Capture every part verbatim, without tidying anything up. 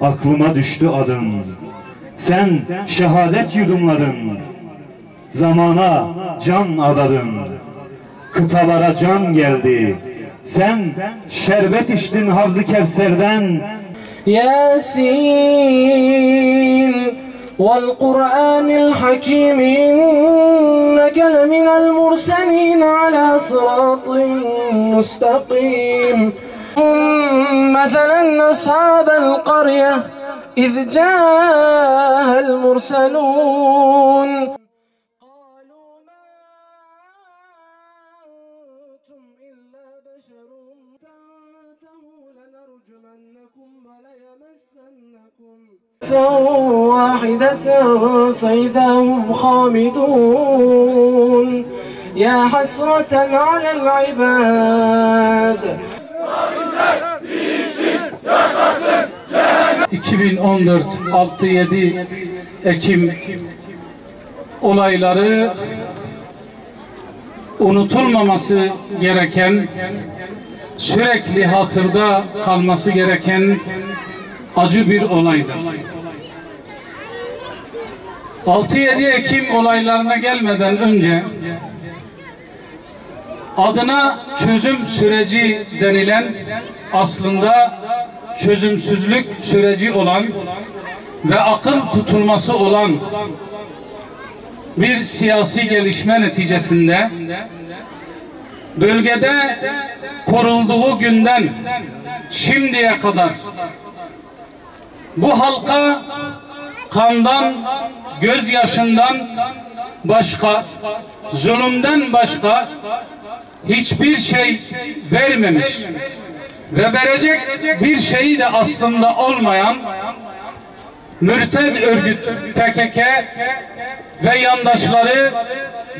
Aklıma düştü adın. Sen şehadet yudumladın. Zamana can adadın. Kıtalara can geldi. Sen şerbet içtin Havz-ı Kevser'den. يس والقرآن الحكيم إنك لمن المرسلين على صراط مستقيم. مثلا أصحاب القرية إذ جاءها المرسلون. قالوا ما أنتم إلا بشر تنتهوا لنرجمنكم وليمسنكم واحدة فإذا هم خامدون. يا حسرة على العباد. iki bin on dört altı yedi Ekim olayları unutulmaması gereken, sürekli hatırda kalması gereken acı bir olaydır. Altı yedi Ekim olaylarına gelmeden önce adına çözüm süreci denilen, aslında çözümsüzlük süreci olan ve akıl tutulması olan bir siyasi gelişme neticesinde bölgede kurulduğu günden şimdiye kadar bu halka kandan, gözyaşından başka, zulümden başka hiçbir şey vermemiş ve verecek bir şeyi de aslında olmayan mürted örgüt P K K ve yandaşları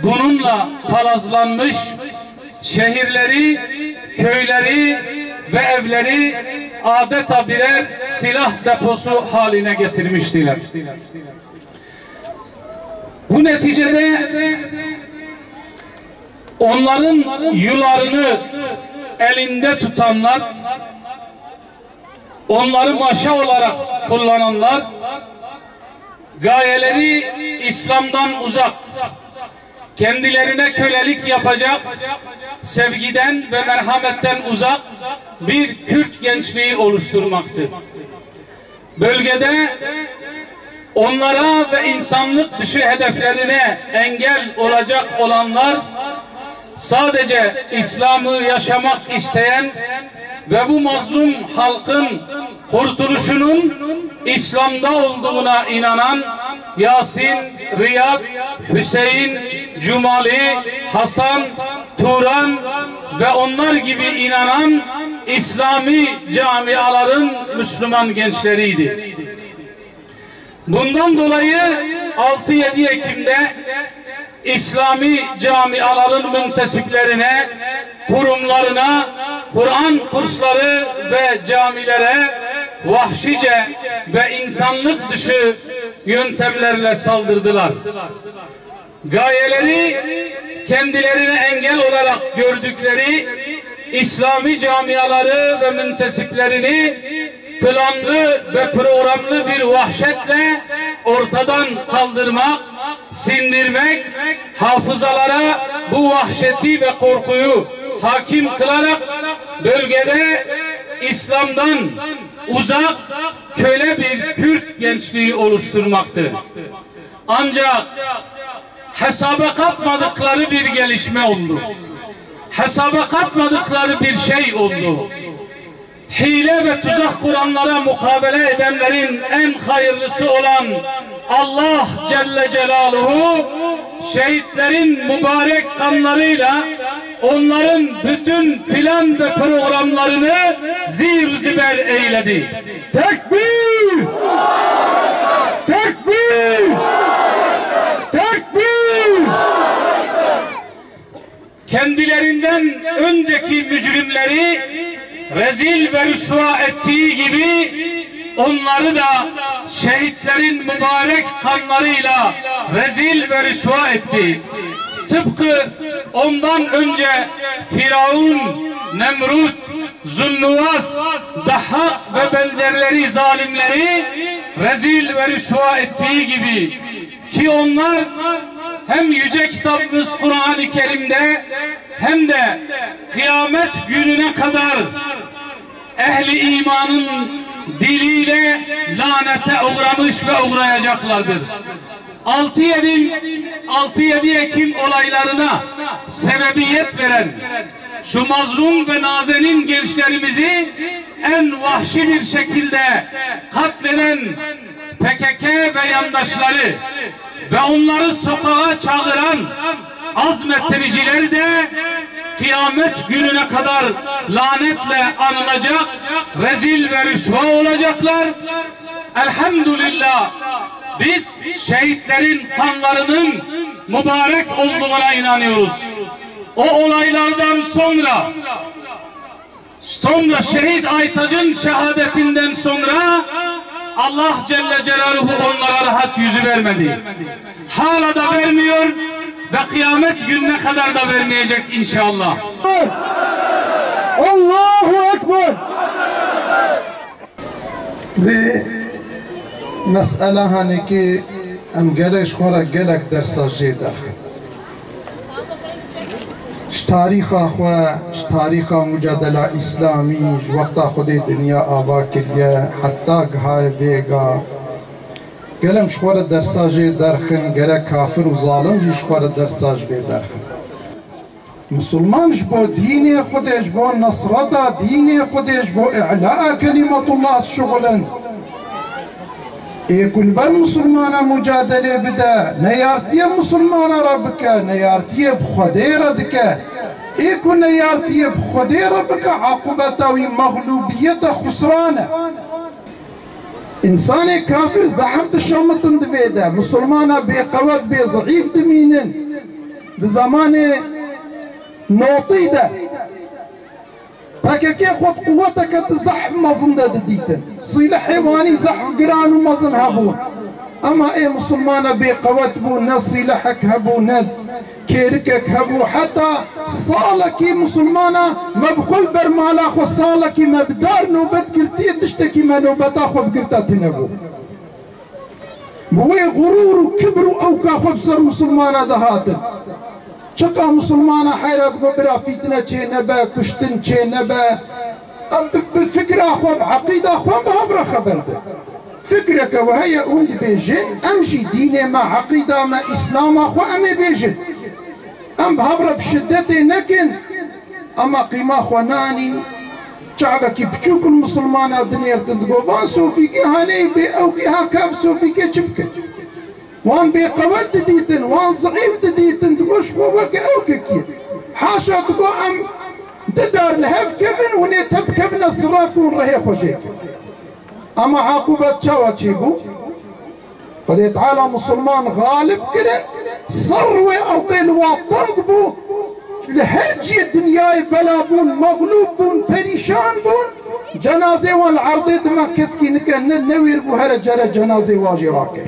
bununla palazlanmış, şehirleri, köyleri ve evleri adeta birer silah deposu haline getirmiştiler. Bu neticede onların yularını elinde tutanlar, onları maşa olarak kullananlar, gayeleri İslam'dan uzak, kendilerine kölelik yapacak, sevgiden ve merhametten uzak bir Kürt gençliği oluşturmaktı. Bölgede onlara ve insanlık dışı hedeflerine engel olacak olanlar sadece İslam'ı yaşamak isteyen ve bu mazlum halkın kurtuluşunun İslam'da olduğuna inanan Yasin, Riyad, Hüseyin, Cumali, Hasan, Turan ve onlar gibi inanan İslami camiaların Müslüman gençleriydi. Bundan dolayı altı yedi Ekim'de İslami camiaların müntesiplerine, kurumlarına, Kur'an kursları ve camilere vahşice ve insanlık dışı yöntemlerle saldırdılar. Gayeleri kendilerine engel olarak gördükleri İslami camiaları ve müntesiplerini planlı ve programlı bir vahşetle ortadan kaldırmak, sindirmek, hafızalara bu vahşeti ve korkuyu hakim kılarak bölgede İslam'dan uzak köle bir Kürt gençliği oluşturmaktır. Ancak hesaba katmadıkları bir gelişme oldu. Hesaba katmadıkları bir şey oldu. Hile ve tuzak kuranlara mukabele edenlerin en hayırlısı olan Allah Celle Celaluhu şehitlerin mübarek kanlarıyla onların bütün plan ve programlarını zir ziber eyledi. Tekbir! Tekbir! Tekbir! Kendilerinden önceki mücrimleri rezil ve rüsva ettiği gibi onları da şehitlerin mübarek kanlarıyla rezil ve rüsva etti. Tıpkı ondan önce Firavun, Nemrut, Zunnuwas, Dahhak ve benzerleri zalimleri rezil ve rüsva ettiği gibi, ki onlar hem yüce kitabımız Kur'an-ı Kerim'de hem de kıyamet gününe kadar ehli imanın diliyle lanete uğramış ve uğrayacaklardır. Altı yedi, altı yedi Ekim olaylarına sebebiyet veren şu mazlum ve nazenin gençlerimizi en vahşi bir şekilde katleden P K K ve yandaşları ve onları sokağa çağıran azmettiricileri de kıyamet gününe kadar lanetle anılacak, rezil ve rüsva olacaklar. Elhamdülillah, biz şehitlerin kanlarının mübarek olduğuna inanıyoruz. O olaylardan sonra, sonra şehit Aytaç'ın şehadetinden sonra Allah Celle Celaluhu onlara rahat yüzü vermedi. Hala da vermiyor ve kıyamet gününe kadar da vermeyecek inşallah. Allahu Ekber. Vê mesela hanekê em gelek ji xwe re gelek dersa jê derxin. Ji tarîxa xwe, ji tarîxa mucadela Îslamî, ji wexta Xwedê dinya ava kiriye, heta gihaye vêga. Gelek em ji xwe re dersa jê derxin, gerek kafir û zalim jî ji xwe re dersa ji vê derxin. Misilman ji bo dînê Xwedê, ji bo nesreta dînê Xwedê, ji bo îlaa kelîmetullah dişuxulin. Ê ku li ber misilmana mucadelê bide, neyartiyê misilmana re bike, neyartiyê bi Xwedê re dike. Ê ku neyartiyê bi Xwedê re bike, aqibeta wî mexlûbiyet e, xusran e. Însanê kafir zehf dişemitin di vê de. Misilmana bêqewet, bêzeîf dimînin. Di zemanê notî de P K K xwe di quweteke di zehf mezin de didîtin. Sîlehê wanî zehf giran û mezin hebûn. Ema ê misilmana bêqewet bû, ne sîlehek hebû, ne kêrikek hebû, heta salekî misilmana me bi xwe li ber mala xwe salekî me bi dar nobet girtiye, tiştekî me nobeta xwe bigirta tune bû. Bi wê xurûr û kibr û ewka xwe bi ser misilmana dihatin. Çiqa misilmana heyra digot bira fîtne çê nebe, kuştin çê nebe. Em bi, bi fikra xwe, bi eqîda xwe em bi hev re xeber din. Fikreke we heye hûn dibêjin, em jî dînê me, eqîda me, îslama xwe em ê bêjin. Em bi hev re bi şidetê nekin, ema qîma xwe nanîn. Çavekî piçûk li misilmana dinêrtin, digot, van sofîkê haneyî bê ewkê ha kav sofîkê çi bikin? Wan bêqewet didîtin, wan zeîf didîtin, digot, ji xwe weke ewkekî. Haşa, digot, em du dar li hev kevin, hûn ê tevkevine sirak û rihê xwe jê kin. Ema aqûbet çawa çêbû? Xwedê Teala misilman xalib kirin, ser wê erdê li wa teng bû, li her cihê dinyayê bela bûn, mexlûb bûn, perîşan bûn, cenazê wan li erdê dima keskî nike, ne, newêr bû here cere cenazê wan jî rake.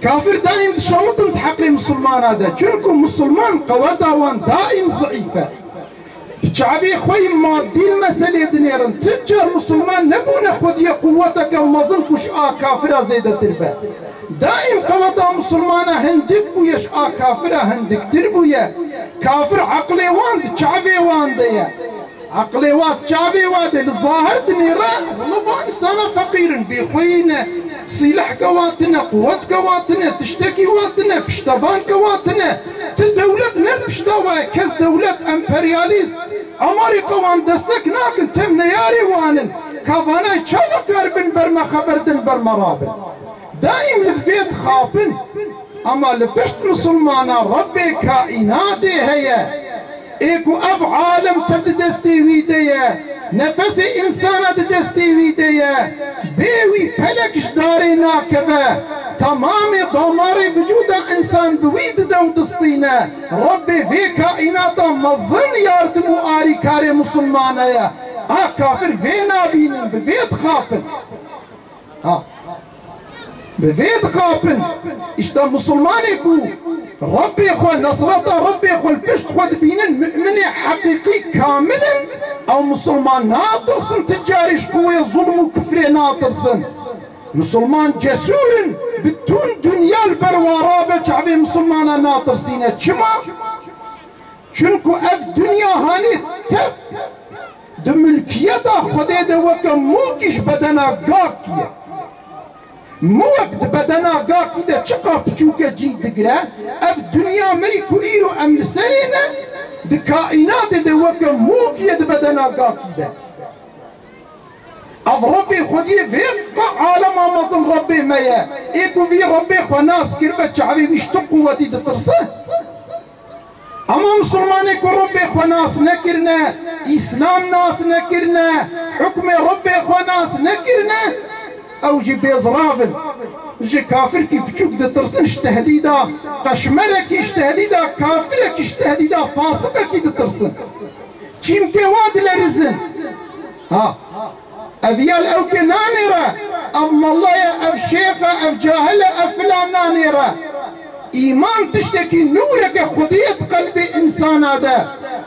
Kafir daîm dişewtin di heqê misilmana de, çunku misilman qeweta wan daîm zeîf e. Bi çavê xwe yî madî li meselê dinêrin. Ti car misilman nebûne xwediyê quweteke mezin ku ji a kafira zêdetir be. Daîm qeweta misilmana hindik bûye, ji a kafira hindiktir bûye. Kafir eqlê wan di çavê wan de ye. Eqlê wa di çavê wa de li zahir dinêre, wele va însana feqîr in, bêxweyî ne, sîlehke wa tine, quwetke wa tine, tiştekî wa tine, piştevanke wa tine. Ti dewlet ne li pişta wa ye, kes dewlet, emperyalîst, Amerîka wan destek nakin, tim neyarê wan in. Ka vanayê çawa karibin ber me xeber din, ber me rabin? Daîm li vê dixapin. Ema li pişt misilmana Rebbê kaînatê heye. Ê ku ev alem tev di destê wî de ye, nefesê însana di destê wî de ye, bê wî pelek ji darê nakeve, temamê damarê vücuda însan bi wî dide û distîne. Rebbê vê kaînata mezin yardim û arîkarê misilmana ye. A kafir vê nabînin, bi vê dixapin. Ha. Bi vê dixapin, îşte misilmanê ku Rebbê xwe, nesreta Rebbê xwe li pişt xwe dibînin, mu'minê heqîqî kamil in, ew misilman natirsin, ti carî ji qûyê zulm û kufrê natirsin. Misilman cesûr in, bütün dinya li ber wan rabe, çavê misilmana natirsîne. Çima? Çunku ev dinya hanê tev di milkiyeta Xwedê de weke mûkî ji bedena gakî ye. Mûk di bedena gakî de çiqa piçûke cî digire, ev dinya me yî ku îro em li serê ne, di kaînatê de weke mûkî ye di bedena gakî de. Ev Rebbê xwediyê vê qa alema mezin Rebbê me ye. Ê ku vî Rebbê xwe nas kiribe, çavê wî ji tu quwetî ditirse? Ama misilmanê ku Rebbê xwe nas nekirine, Îslam nas nekirine, hukmê Rebbê xwe nas nekirine, ew jî bêzirav in. Ji kafirkî piçûk ditirsin, ji tehdîda qeşmerekî, ji tehdîda kafirekî, ji tehdîda fasiqekî ditirsin. Çîmkê wa dilerizin. Ha. Ev ya li ewkê nanêre, ev malla ye, ev şêx e, ev cahil e, ev filan nanêre. Îman tiştekî nûreke Xwedê ye di qelbê însana de.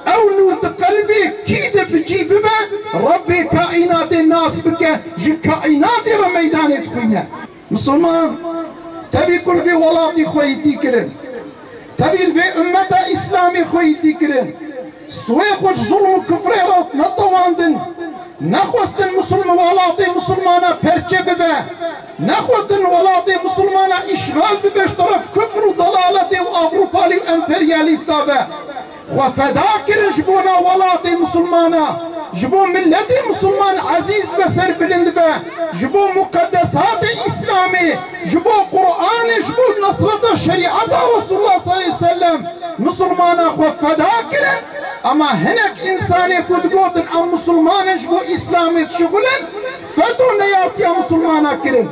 Ew nûr di qelbê kî de bi cî bibe, Rebbê kaînatê nas bike, ji kaînatê re meydanê dixwîne. Misilman tevî ku li vê welatî xweyîtî kirin, tevî li vê ummeta Îslamê xweyîtî kirin, stûyê xwe ji zulm û kufrê re netewandin, nexwestin misilm-, welatê misilmana perçe bibe, nexwestin welatê misilmana îşxal bibe ji teref kufr û delaletê û Avrupalî û emperyalîsta be. Xwe feda kirin ji bona welatê misilmana, ji bo miletê misilman ezîz be, serbilind be, ji bo muqedesatê Îslamê, ji bo Qur'anê, ji bo nesreta şerîeta Resulullah sallallahu aleyhi ve sellem misilmana xwe feda kirin. Ama hinek însanê ku digotin em misilman in, ji bo Îslamê dişixulin, feto neyartiya misilmana kirin.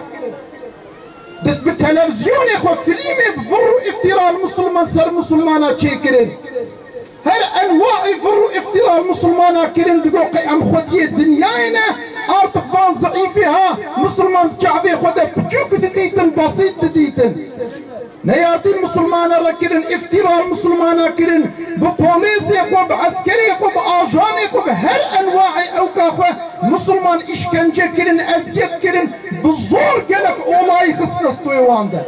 Bi, bi televîzyonê xwe filmê bi vir û îftira li misilman ser misilmana çêkirin. Her enwaî vir û îftira li misilmana kirin, digo qey em xwediyê dinyayê ne, artık van zeîfê ha, misilman di çavê xwe de piçûk didîtin, besît didîtin. Neyartî misilmana re kirin, îftira li misilmana kirin, bi polêsê xwe, bi eskerê xwe, bi ajanê xwe, bi her enwaî ewka xwe misilman îşkence kirin, eziyet kirin, bi zor gelek olayî xistine stûyê wan de.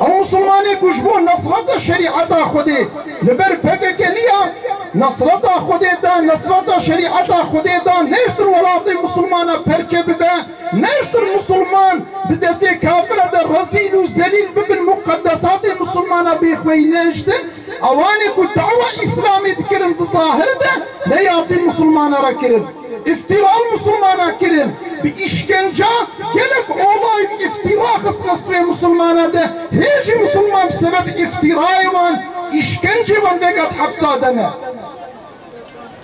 Ew misilmanê ku ji bo nesreta şerîeta Xwedê li ber P K K niya, nesreta Xwedê da, nesreta şerîeta Xwedê da, ne ji tir welatê misilmana perçe bibe, ne ji tir misilman di destê kafira de rezîl û zelîl bibin, muqedesatê misilmana bêxweyî nehiştin, ewanê ku dawa Îslamê dikirin di zahir de, neyartî misilmana re kirin. Îftira li misilmana kirin, bi îşkenca gelek olayî îftira xistine stûyê misilmana de, hê jî misilman bi sebeb îftirayê wan, îşkencê wan vêga di hepsa de ne.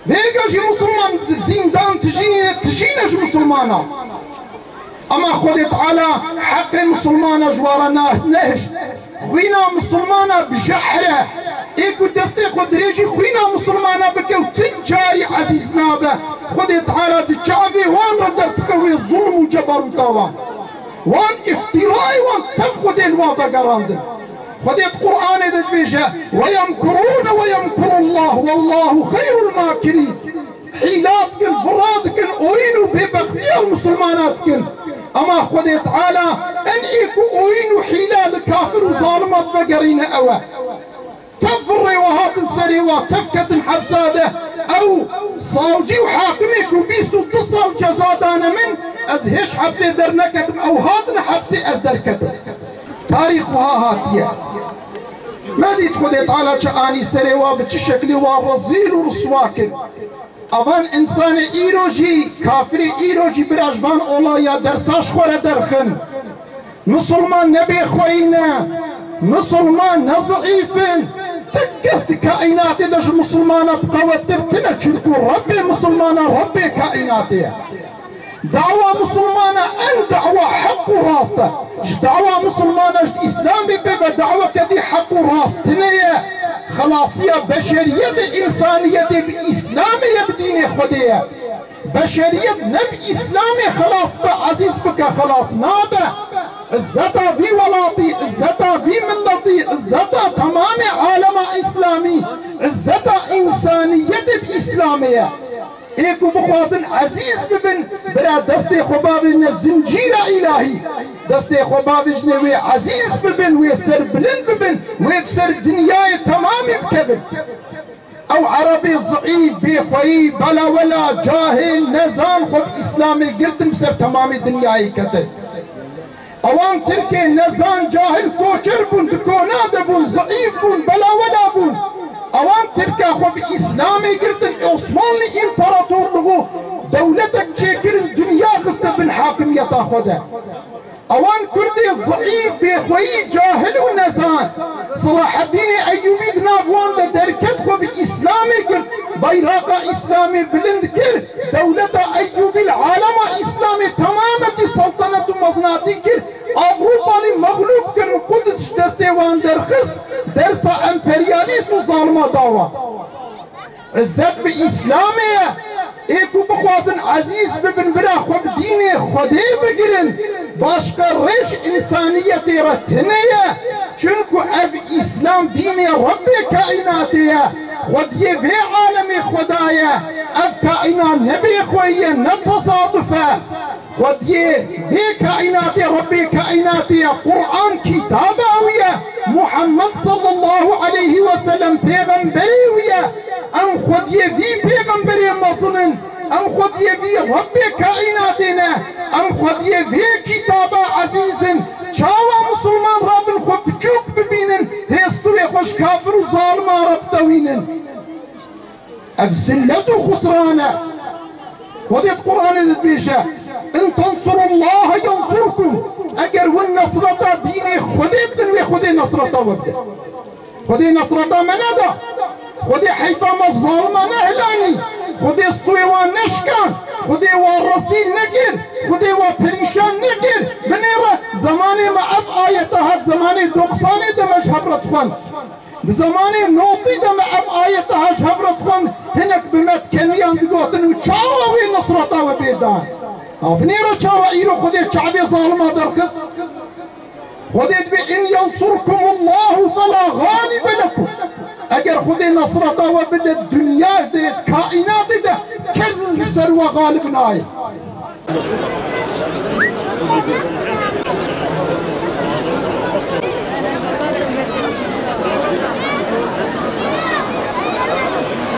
Vêga jî misilman di zîndan tijînî ne, tijîne ji misilmana. Ama Xwedê Teala heqê misilmana ji wan re na-, nehişt. Xwîna misilmana bi jehr e. Ê ku destê xwe dirêjî xwîna misilmana bike û tu carî ezîz nabe. Xwedê Teala di çavê wan re derdixe wê zulm û cebarûta wan. Wan îftîrayê wan tev Xwedê li wan vegerandin. Xwedê di Qur'anê de dibêje, "Ve yemkurûne ve yemkurullah, wallahu xeyrul makirîn." Hîla dikin, vira dikin, oyîn û bêbextiya misilmana dikin. Ama Xwedê Teala en ê ku oyîn û hîla li kafir û zalima divegerîne ew e. Tev virê we hatin serê we, tev ketin hepsa de. Ew savcî û hakimê ku bîst û du sal ceza dane min, ez hêj hepsê derneketim, ew hatine hepsê ez derketim. Tarîx wiha hatiye. Me dît Xwedê Teala çi anî serê we, bi çi şeklî we rezîl û riswa kir. Evan însanê îro jî, kafirê îro jî bira ji van olaya dersa ji xwe re derxin. Misilman ne bêxweyî ne, misilman ne zeîf in. Ti kes di kaînatê de ji misilmana bi qewettir tine, çunku Rebbê misilmana Rebbê kaînatê ye. Dawa misilmana en dawa heq û rast e. Ji dawa misilmana ji Îslamê pê ve daweke dî heq û rast tine ye. Xelasiya beşeriyetê, însaniyetê bi Îslamê ye, bi dînê Xwedê ye. Beşeriyet ne bi Îslamê xelas be, ezîz bike, xelas nabe. Izzeta vî welatî, izzeta vî miletî, izzeta temamê alema îslamî, izzeta însaniyetê bi Îslamê ye. Ê ku bixwazin ezîz bibin, bira destê xwe bavêjine zincîra îlahî. Destê xwe bavêjine wê ezîz bibin, wê serbilind bibin, wê bi ser dinyayê temamî bikevin. Ew erebê zîîf, bêxweyî, belawela, cahil, nezan xwe bi Îslamê girtin, bi ser temamê dinyayê ketin. Ewan Tirkê nezan, cahil, koçer bûn, di kona de bûn, zîîf bûn, belawela bûn. Ewan Tirka xwe bi Îslamê girtin, Osmanlî împaratorluğu dewletek çêkirin, dinya xiste bin hakimiyeta xwe de. Ewan Kurdê zîîf, bêxweyî, cahil û nezan, Selaheddînê Eyyûbî di nav wan de derket, xwe bi Îslamê girt, bayraqa Îslamê bilind kir, dewleta Eyyûbî li alema Îslamê temametî seltenet û mezinatî kir, Ewropanî mexlûb kirin, Quds ji destê wan derxist, dersa emperyalîst û zalima da wan. Izzet bi Îslamê ye. Ê ku bixwazin ezîz bibin, bira xwe bi dînê Xwedê bigirin. Başqa rêj însaniyetê re tune ye. Çunku ev Îslam dînê Rebbê kaînatê ye. Xwediyê vê alemê Xweda ye. Ev kaînat ne bêxweyî ye, ne tesaduf e. Xwediyê vê kaînatê, Rebbê kaînatê ye. Quran kitaba wî ye. Muhammed sallallahu aleyhi ve sellem pêxemberê wî ye. Em xwediyê vî pêxemberê mezin in. Em xwediyê vî Rebbê kaînatê ne. Em xwediyê vê kitaba ezîz in. Çawa misilman rabin xwe piçûk bibînin, hêstûrê xwe ji kafir û zaliman re bitewînin? Ev zillet û xusran e. Xwedê di Quranê de dibêje, "In tensurullaha yansurkum." Eger hûn nesreta dînê Xwedê bidin, wê Xwedê nesreta we bide. Xwedê nesreta me neda. Xwedê heyfa me zalima nehilanî. Xwedê stûyê wan neşkan. Xwedê wan resî nekir. Xwedê wan perîşan nekir. Binêre zemanê me ev ayeta hat, zemanê doksanê de me ji hev re dixwend. Di zemanê notî de me ev ayeta ha ji hev re dixwend, hinek bi me dikeniyan digotin û çawa wê nesreta we bê dan? Ha, binêre çawa îro Xwedê çavê zalima derxist? Xwedê dibê, "In yansurkumullahu fela ğalibe lekum." Eger Xwedê nesreta we bide, dinyayê de, kaînatê de, kes li ser we galib nayê.